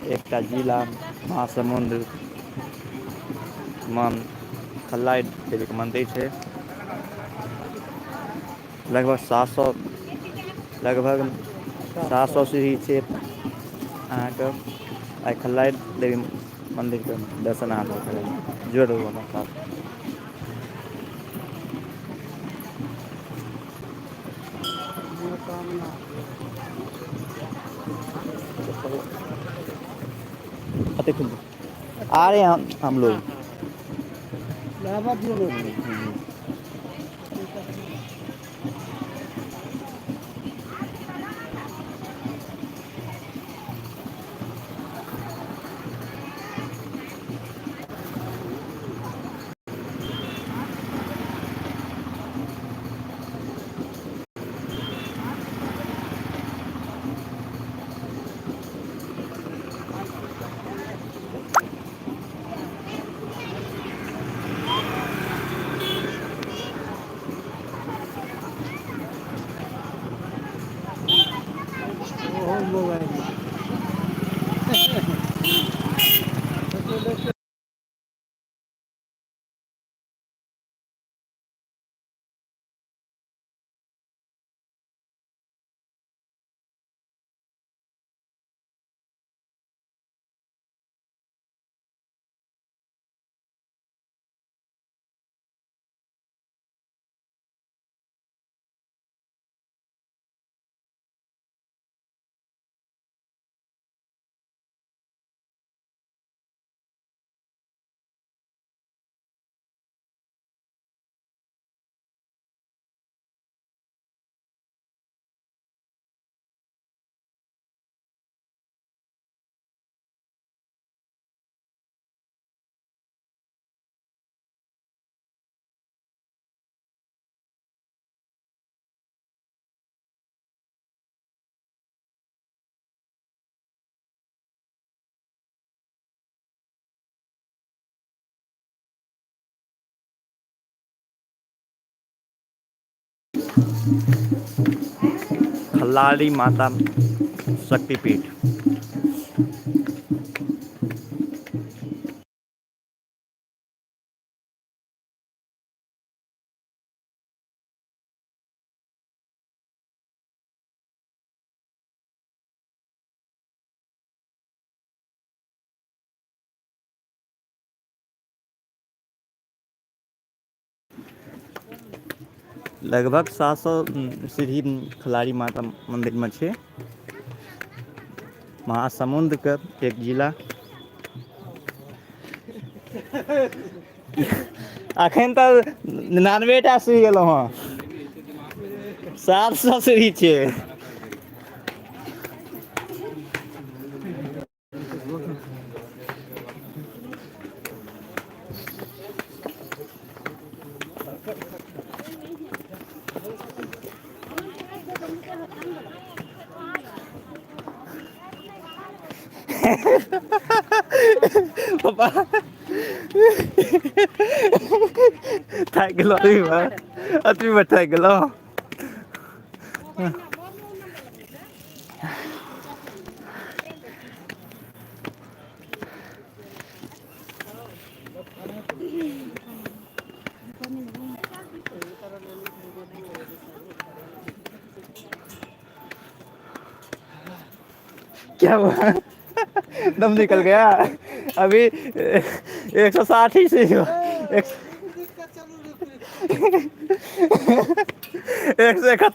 एकटा जिला महासमुंद मे खल्लाइ देवीके मन्दिर छै। लगभग 700, लगभग 700 सीढ़ी छै। अहाँके आइ खल्लाइ देवी मन्दिरके दर्शन अहाँके करायब। जोड़ हमरा साथ। मनोकामना। आ रहे हैं हम लोग। लाबा दियौ ने। ओहो मोबाइल। खल्लारी माता शक्तिपीठ। लगभग 700 सीढ़ी खलारी माता मन्दिरमे छै। महासमुंदके एक जिला। अखन तऽ 99 टा सीढ़ी गेलहुँ हँ। 700 सीढ़ी छै। पापा, थाकि गेलहुँ। अतबीमे थाकि गेलहुँ। क्या हुआ? दम निकल गया? अभी 160 ही से 171।